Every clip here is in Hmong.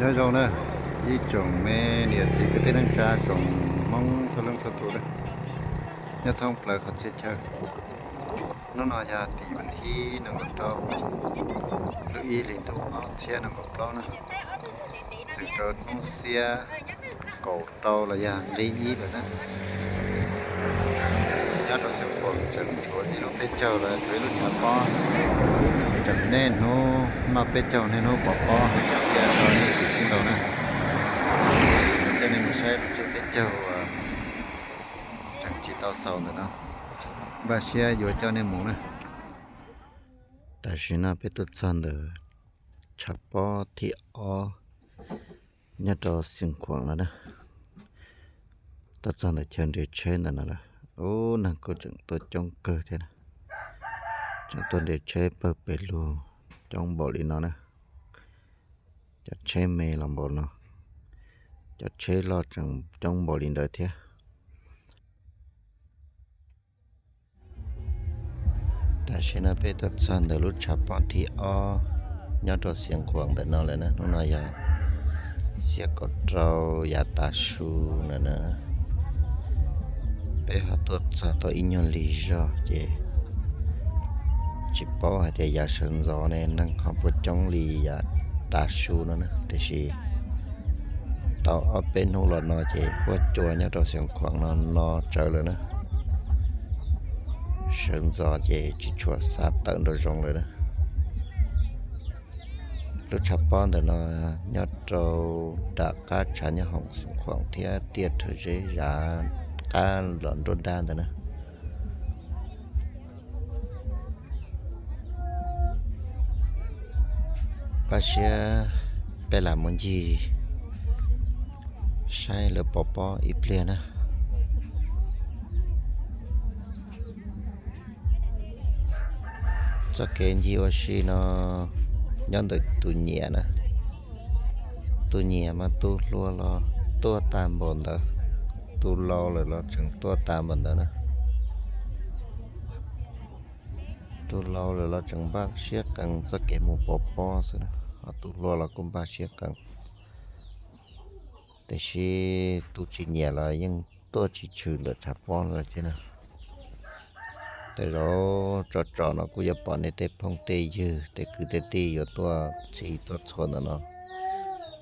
Nyob zoo na, ib tsoom me niam txiv kwv tij neej tsa, tsoom Hmoob txhua leej txhua tus na, nyob thoob plaws qhov txhia chaw. Hnub no yog tim vas thib nees nkaum rau lub ib hlis ntuj ob txhiab nees nkaum plaub na, txeem rau hnub xiab kaum rau los yog nqi ib lawm na. Nyob rau Xeev Khuam tseem tshuav ib lub peb caug los tshuav ib lub tshav pob, tseem niaj hnub noj peb caug niaj hnub pov pob hais txhia rau nej tus sib nraus na. Coj nej mus saib lub tsheb peb caug uas tseem tsis tau xaus ntawm no, npaj siab yuav coj nej mus na. Tam sim no peb tuaj txog ntawm tshav pob thib ob nyob rau Xeev Khuam lawm na. Tuaj txog ntawm chaw nres tsheb ntawm no lawm. Ub, neeg kuj tseem tuaj coob kawg thiab na. Tseem tuaj nres tsheb pawg pes lug coob npaum li no na. Cov tsheb me los npaum no, cov tsheb loj tseem coob npaum li ntawd thiab. Tam sim no peb tuaj txog ntawm lub tshav pob thib ob nyob rau Xeev Khuam ntawm no lawm na. Hnub no yog xiab kaum rau yav tav su lawm na. Peb ho tuaj txog tau ib nyuag lig zog ces tsis paub hais tias yav sawv ntxov ne neeg ho puas coob li yav tav su no na, tiam sis tau ob peb hnub los no ces huab cua nyob rau Xeev Khuam no no tsawv lawm na. Sawv ntxov ces tsis tshua xav tawm nraum zoov lawm na. Lub tshav pob ntawm no nyob rau nram qab tshav nyob hoom Xeev Khuam thiab tiaj rhawv zeb yav qab los nruab nrab ntawd na. Pab siab peb lam mus ncig saib lawv pov pob ib pliag na. Txoj kev ncig ua si no nyob ntawm tus nyiam na. Tus nyiam mas tus hluas los tuaj tag npaum ntawd, tus laus lawm los tseem tuaj tag npaum ntawd na. Tus laus lawm los tseem npaj siab qees txoj kev mus pov pob xwb na, ho tus hluas los kuj npaj siab qees. Tiam sis tus tsis nyiam los yeej tuaj tsis tshwm ntawm tshav pob lawm thiab na. Tej zaum tso tso no kuj yuav pom nej tej phooj tej ywg tej kwv tej tij yuav tuaj txhij tuaj txhua ntawm no,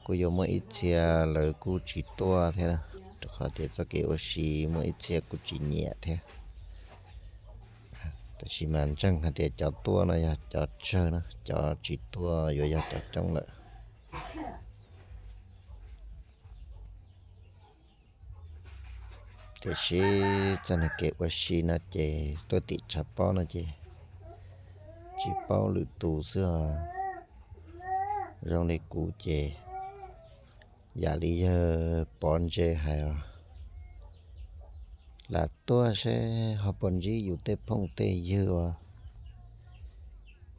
kuj yuav muaj ib txhia lawv kuj tsis tuaj thiab, rau qhov tias txoj kev ua si muaj ib txhia kuj tsis nyiam thiab. Tab sis mas ntseeg hais tias cov tuaj no yog cov tsawg na, cov tsis tuaj yuav yog cov coob lawm. Tiam sis txoj niag kev ua si no ces tuaj tim tshav pob no ces tsis paub lwm tus xwb os. Zoo li kuv ces yam li yawg Pov Ntse hais os, lam tuaj seb ho puas ntsib yus tej phooj tej ywg uas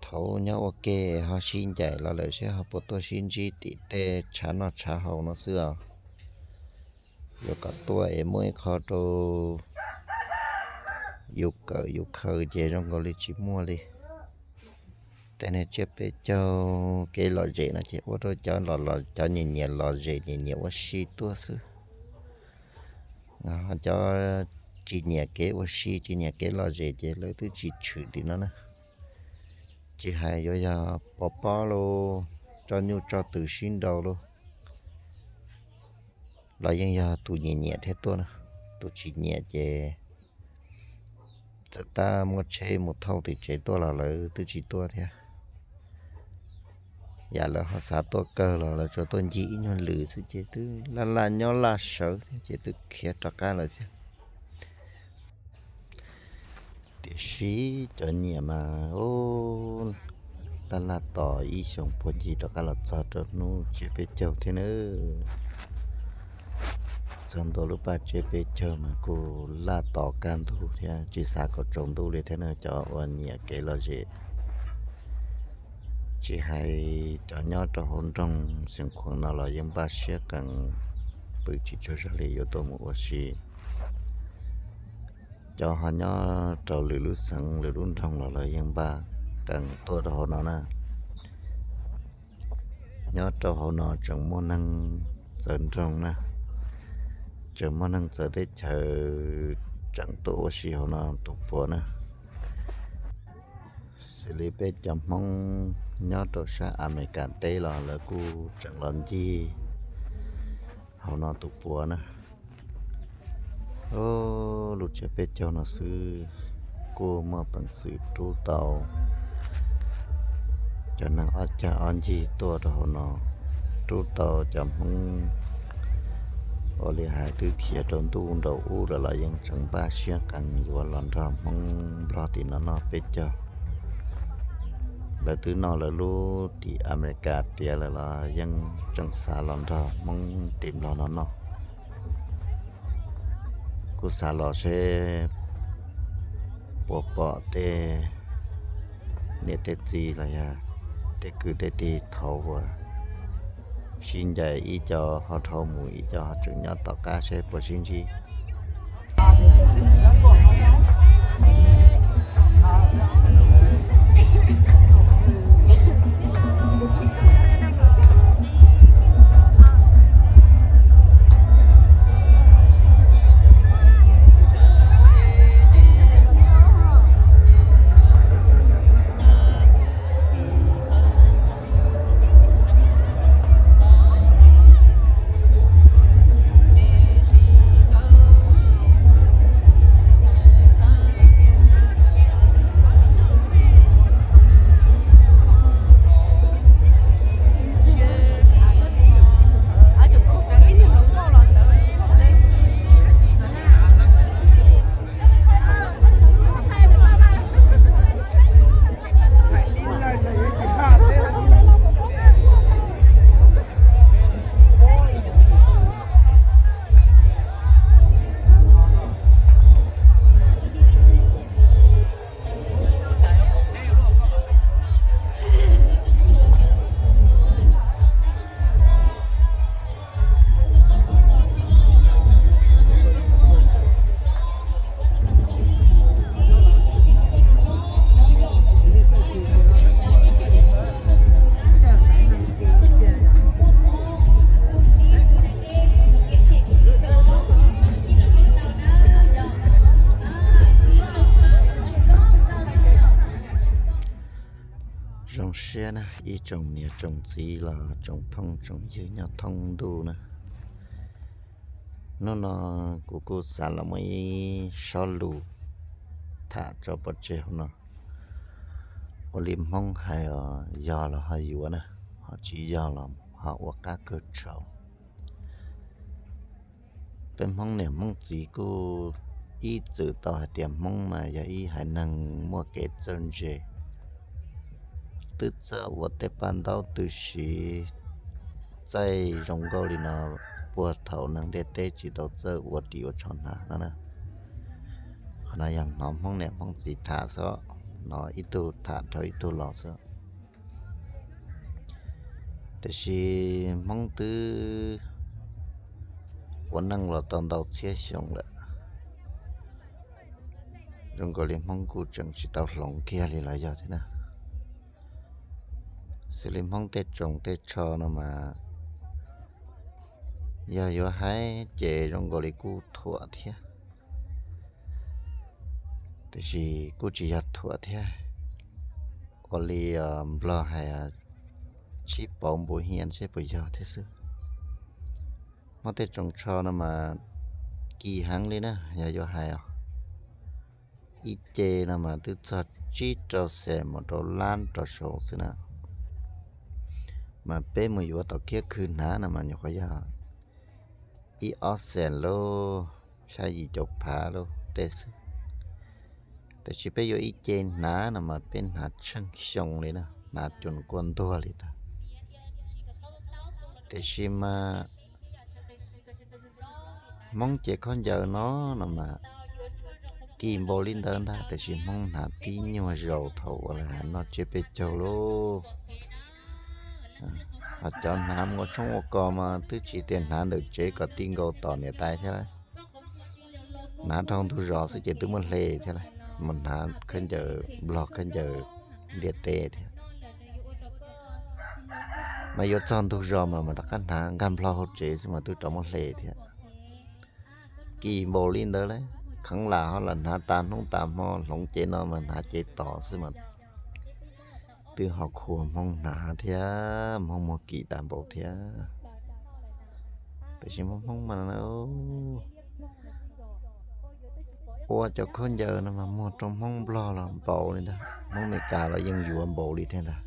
thaud nyob ua ke ho sib ncaim los lawm seb ho puas tuaj sib ntsib tim tej tshav noj tshav haus no xwb os. Yuav kom tuaj es muaj ib qho rau yus kawm yus khaws ces zoo nkaus li tsis muaj li. Tej niag tsiaj peb caug kev lom zem no ces ua rau cov, cov nyiam nyiam lom zem nyiam nyiam ua si tuaj xwb. Cov tsis nyiam kev ua si tsis nyiam kev lom zem ces lawv twb tsis tshwm tim no na. Tsis hais yuav yog pov pob los tso nyuj tso twm sib nraus los los yeej yog tus nyiam nyiam thiaj tuaj na. Tus tsis nyiam ces txawm tab muab tsheb mus thauj tim tsev tuaj los lawv twb tsis tuaj thiab. Yam lawv ho xav tuaj kawg los lawv tsuas tuaj ncig ib nyuag lwm xwb ces twb laj laj nyob laj sawv thiab ces twb khiav rov qab lawm thiab. Tiam sis cov nyiam mas laj laj tos ib xyoos puag ncig rov qab los txog rau hnub tsiab peb caug thiab na. Txog ntua lub paj tsiab peb caug mas kuj laj tos kaj ntug thiab tsis xav kom tsaus ntuj li thiab na cov uas nyiam kev lom zem. Tsis hais cov nyob rau hauv nroog Xeev Khuam no los yeej npaj siab qees pw tsis tsaug zog li yuav tuaj mus ua si. Cov ho nyob rau lwm lub xeev lwm lub nroog los lawv yeej npaj qees tuaj rau hauv no na. Nyob rau hauv no tseem muaj neeg txawv nroog na, tseem muaj neeg txawv teb chaws tseem tuaj ua si hauv no tus puav na. Xws li peb cov Hmoob nyob rau sab Amelikas teb los lawv kuj tseem los ncig hauv no tus puav na. Lub tsev peb caug no xwb kuj muaj peev xwm rub tau cov neeg ob cag ob ncig tuaj rau hauv no, rub tau cov Hmoob ua li hais twb khiav rau ntuj nraum ub lawm los yeej tseem npaj siab qees yuav los nrog Hmoob Nplog tim no noj peb caug. Lawv twb noj lawv lub tim Amelikas tiav lawm los yeej tseem xav los nrog Hmoob tim Nplog no noj. Kuj xav los seb puas pom tej niam tej txiv los yog tej kwv tej tij thaud uas sib ncaim, ib co ho dhau mus, ib co ho tseem nyob tom qab seb puas sib ntsib. Zoo siab na ib tsoom niam tsoom txiv los tsoom phooj tsoom ywg nyob thoob ntuj na. Hnub no kuv kuj xav los muaj ib sob lus tham tso pov tseg hauv no. Ua li Hmoob hais os, yog los ho yuav na, ho tsis yog los ho ua qab kawg tsaus. Peb Hmoob niam Hmoob txiv kuj ib txwm tau hais tias Hmoob mas yog ib haiv neeg muaj kev txawj ntse, twb txawj ua tej paj ntaub tw siv txaij zoo nkauj li no puag thaum neeg ntiaj teb tsis tau txawj ua ris ua tsho hnav no na. Qhov no yog hnov Hmoob niam Hmoob txiv tham xwb, hnov ib tug tham rau ib tug los xwb. Tiam sis Hmoob twb ua neej los tau ntau txhiab xyoo lawm, zoo nkaus li Hmoob kuj tseem tsis tau hloov kiag li los yog thiab na. Xws li Hmoob tej tsoos tej tsho no mas yog yuav hais ces zoo nkaus li kuj thuam thiab, tiam sis kuj tsis yog thuam thiab. Ua li Nplog hais, sib pauv npuv hias seb puas yog thiab xwb. Hmoob tej tsoos tsho no mas kim heev li na, yog yuav hais os, ib ce no mas twb txog tsib rau xees mus rau lab rau saud xwb na. Mas peb mus yuav tom kiab khw hnav no mas nyuam qhuav yog ib ob xees lauj, xya yim caum phav lauj tej xwb. Tiam sis peb yuav ib ce hnav no mas peb hnav tsheej xyoo li na, hnav cuag nws kuaj ntuag li ntag. Tiam sis mas Hmoob ces khaub ncaws no, no mas kim npaum li ntawd ntag, tiam sis Hmoob hnav tib nyuag zaus thaum uas lawv hais noj tsiab peb caug lauj. Ho cov hnav mus ua tshoob ua kos mas twb tsis tias hnav ntawm tsev kom ti nkaus tom niam tais thiab lauj, hnav dhau ntug zos xwb ces twb muaj hle thiab lauj, mus hnav khaub ncaws Nplog khaub ncaws ntiaj teb thiab. Mas yuav txog ntug zos mas mas rov qab hnav nkag nplho hauv tsev xwb mas twb rov muab hle thiab. Kim npaum li ntawd lauj, kheev lam ho lam hnav tas hnub tas hmo, hloov cev no mas hnav cev tod xwb mas twb ho khuv Hmoob hnav thiab, Hmoob muag kim tas npaum thiab. Tiam sis Hmoob Hmoob mas ua cov khaub ncaws no mas muag rau Hmoob Nplog los npaum li ntag, Hmoob Meskas los yeej yuav npaum li thiab ntag.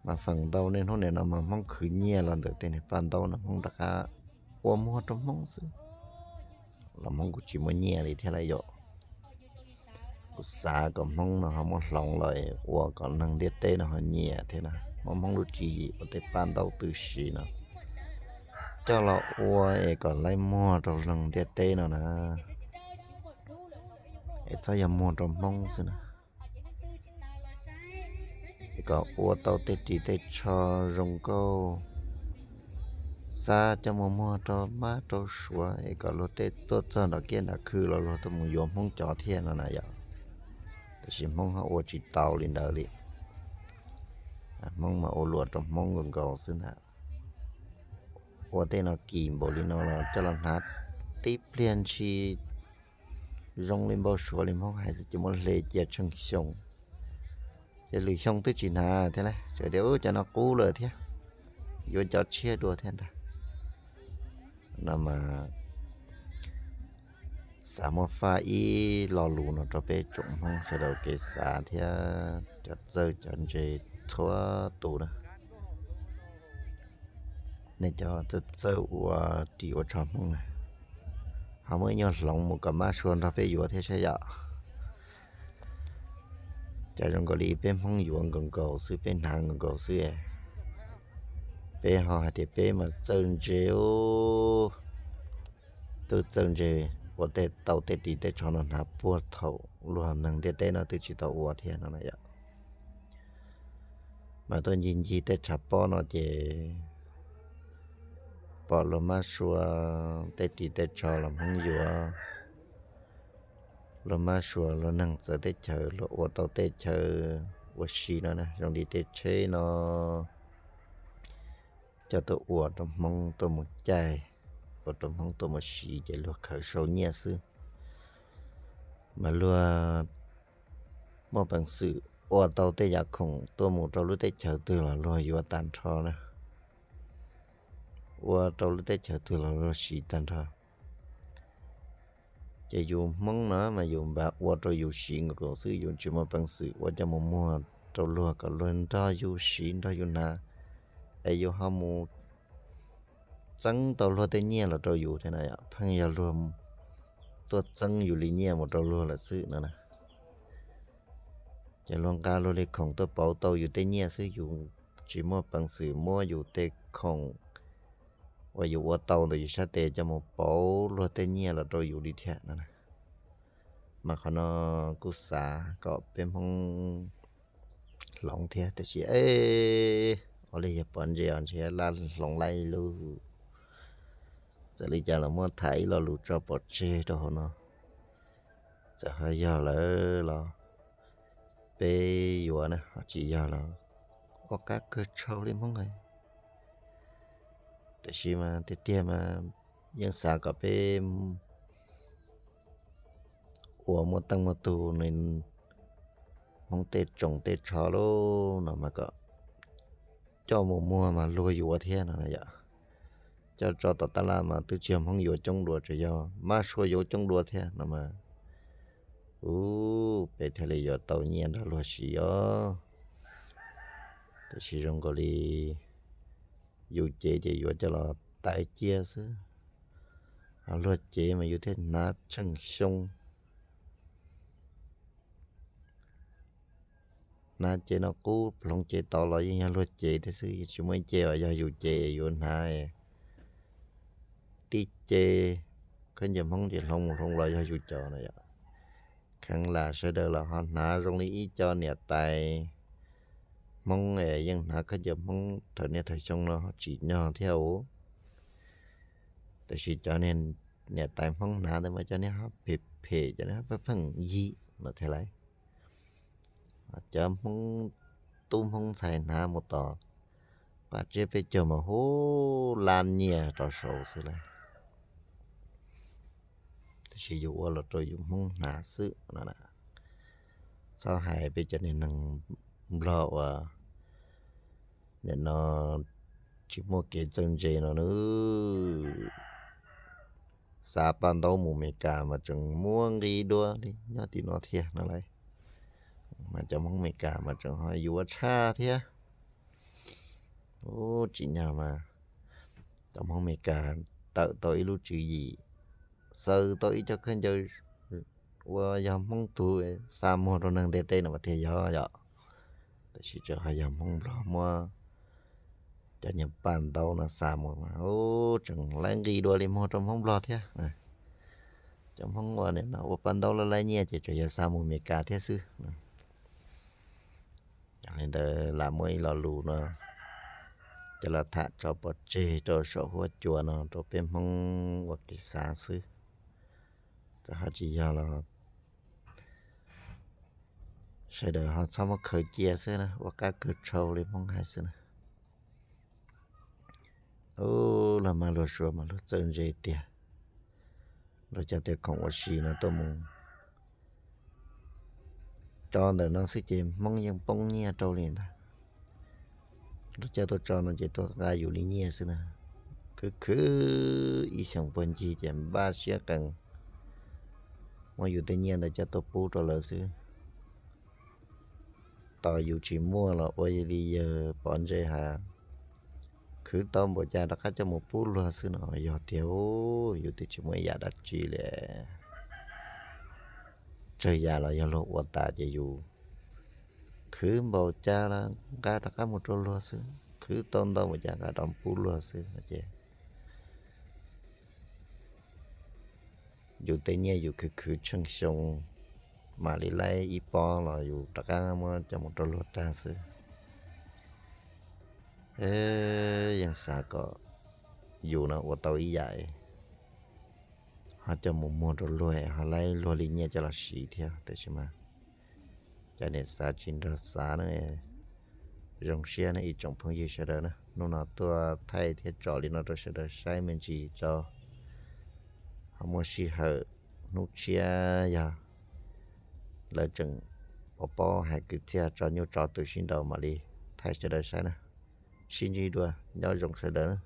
Mas feem ntau niaj hnub nim no mas Hmoob khwv nyiaj los ntawm tej niag paj ntaub no Hmoob rov qab ua muag rau Hmoob xwb, los Hmoob kuj tsis muaj nyiaj li thiab lauj yom. Kuv xav kom Hmoob no ho muab hloov los ua kom neeg ntiaj teb no ho nyiam thiab na, muab Hmoob lub tswv yim ua tej paj ntaub tw siv no coj los ua es kom laib muag rau neeg ntiaj teb no na, es txhob yog muag rau Hmoob xwb na. Es kom ua tau tej ris tej tsho zoo nkauj, xav coj mus muag rau mab rau suav es kom luag tej tuaj txog nram kiab nram khw los luag tuaj mus yuav Hmoob cov thiab no na yom. Tiam sis Hmoob ho ua tsis tau li ntawd li. Hmoob mas ua luam rau Hmoob nkaus nkaus xwb ntag. Ua tej no kim npaum li no los coj los hnav tib pliag ntshis zoo li npau suav li Hmoob hais xwb ces muab hle cia tsheej xyoo. Ces lwm xyoo twb tsis hnav thiab lauj, txawm tias ub cov no qub lawm thiab, yuav cov tshiab dua thiab ntag. No mas xav muab faj ib lo lus no rau peb tsoom Hmoob sawv daws kev xav thiab cov txawj cov ntse txhua tus na. Nej cov txawj txawj ua ris ua tsho Hmoob na, ho muab ib nyuag hloov mus kom mab sua nrog peb yuav thiab saib yom. Cas zoo nkaus li peb Hmoob yuav nkaus nkaus xwb, peb hnav nkaus nkaus xwb. Peb ho hais tias peb mas txawj ntse, twb txawj ntse ua tej tau tej ris tej tsho no hnav puag thaum luag neeg ntiaj teb no twb tsis tau ua thiab no na yom. Mas tuaj ncig ncig tej tshav pob no ces pom luag mab sua tej ris tej tsho los Hmoob yuav. Luag mab sua luag neeg txawv teb chaws luag ua tau tej chaw ua si no na, zoo li tej tsheb no coj tuaj ua rau Hmoob tuaj mus caij, ua rau Hmoob tuaj mus siv ces luag khaws sau nyiaj xwb. Mas luag muaj peev xwm ua tau tej yam khoom tuaj mus rau lub teb chaws twg los luag yuav tag nrho na, ua rau lub teb chaws twg los luag siv tag nrho. Ces yus Hmoob no mas yus npaj ua rau yus siv nkaus xwb, yus tsis muaj peev xwm ua coj mus muag rau luag kom luag nrog yus siv nrog yus hnav, es yus ho mus txeeb tau luag tej nyiaj los rau yus thiab na, pheej yog luag tuaj txeeb yus li nyiaj mus rau luag lawm xwb no na. Ces luag nqa luag li khoom tuaj pauv tau yus tej nyiaj xwb, yus tsis muaj peev xwm muab yus tej khoom uas yus ua tau ntawm yus sab tes coj mus pauv luag tej nyiaj los rau yus li thiab no na. Mas qhov no kuj xav kom peb Hmoob hloov thiab, tiam sis ua li yog pov ntse os, ntshe laj hloov laij lug. Txawm li cas los muab tham ib lo lus tso pov tseg rau hauv no. Txawm ho yog lawm los peb yuav na, ho tsis yog los ua qab kawg tshau li Hmoob hais. Tiam sis mas tiag tiag mas yeej xav kom peb ua muaj teej muaj tug, Hmoob tej tsoos tej tsho lauj no mas kom coj mus muag mas luag yuav thiab no yom. Coj tso tom tab laj mas twb tsis yog Hmoob yuav coob dua, tsuas yog mab sua yuav coob dua thiab no mas, ub, peb thiaj li yuav tau nyiaj nrog luag siv os. Tiam sis zoo nkaus li yus cev ces yuav coj los tais cia xwb. Luag cev mas yus thiaj hnav tsheej xyoo. Hnav cev no qub, hloov cev tod los yeej yog luag cev thiab xwb, yeej tsis muaj ib ce uas yog yus cev yus hnav. Tib ce khaub ncaws Hmoob ces hloov mus hloov los yog yus cov no yom. Kheev lam sawv daws los ho hnav zoo li ib co niam tais Hmoob es yeej hnav khaub ncaws Hmoob thaum niaj thaum xyoo no ho tsim nyog thiab os. Tiam sis cov niam tais Hmoob hnav ntawd mas cov niag ho phem phem, cov niag ho pheej pheej yig no thiab lauj. Cov Hmoob tub Hmoob ntxhais hnav mus tom Paj tsiab peb caug mas hub lab nyiaj rau saud xwb lawm. Tiam sis yus ua los rau yus Hmoob hnav xwb no. Txhob hais peb cov niag neeg Nplog uas nim no tsis muaj kev txawj ntse no nawb. Xa paj ntaub mus Meskas mas tseem muab nqi dua li nyob tim no thiab no lauj. Mas cov Hmoob Meskas mas tseem ho yuav tshaj thiab. Ub, tsim nyog mas cov Hmoob Meskas tawm tau ib lub tswv yim, xaws tau ib co khaub ncaws uas yog Hmoob tug xa muag rau neeg ntiaj teb no mas thiaj yog yom. Tab sis tseem ho yog Hmoob Nplog muab cov niag paj ntaub no xa mus mas tseem laib nqi dua li muag rau Hmoob Nplog thiab. Cov Hmoob uas nim no ua paj ntaub laib laib nyiaj ces tseem yog xa mus Meskas thiab xwb. Yog li ntawd lam muab ib lo lus no coj los tham tso pov tseg rau saum huab cua no rau peb Hmoob ua kev xav xwb. Txawm ho tsis yog los sawv daws ho txhob muab khaws cia xwb na, ua qab kawg tshau li Hmoob hais xwb na. Ub, luag maj luag suav mas luag txawj ntse tiag. Luag coj tej khoom ua si no tuaj mus tso ntawm no xwb ces Hmoob yeej poob nyiaj rau li ntag. Luag coj tuaj tso no ces tuaj nqa yus li nyiaj xwb na. Khwv khwv ib xyoos puag ncig ces npaj siab qees muab yus tej nyiaj ntawd coj tuaj pub rau lawv xwb. Tos yus tsis muaj los ua li yawg pov ntse has, khwv tau npaum cas rov qab coj mus pub luag xwb no. Yog tiag, yus twb tsis muaj ib yam dab tsi li. Tsawg yam los yog luag ua tas ces yus khwv npaum cas los nqa rov qab mus rau luag xwb, khwv tau ntau npaum cas nqa rov pub luag xwb no ces yus tej nyiaj yus khwv khwv tsheej xyoo mam li laib ib pob los yus rov qab muab coj mus rau luag tag xwb. Yeej xav kom yus no ua tau ib yam, ho coj mus muag rau luag ho laib luag li nyiaj coj los siv thiab. Tiam sis mas cov niam xav tsis nrog xav na. Zoo siab ne ib tsoom phooj ywg sawv daws na, hnub no tuaj thaij thiab tso li no rau sawv daws saib me ntsis tso. Ho muaj sij hawm hnub tshiab yog lawv tseem paub paub hais kwv txhiaj tso nyuj tso twm sib nraus mam li thaij sawv daws saib na. Sib ntsib dua, nyob zoo sawv daws na.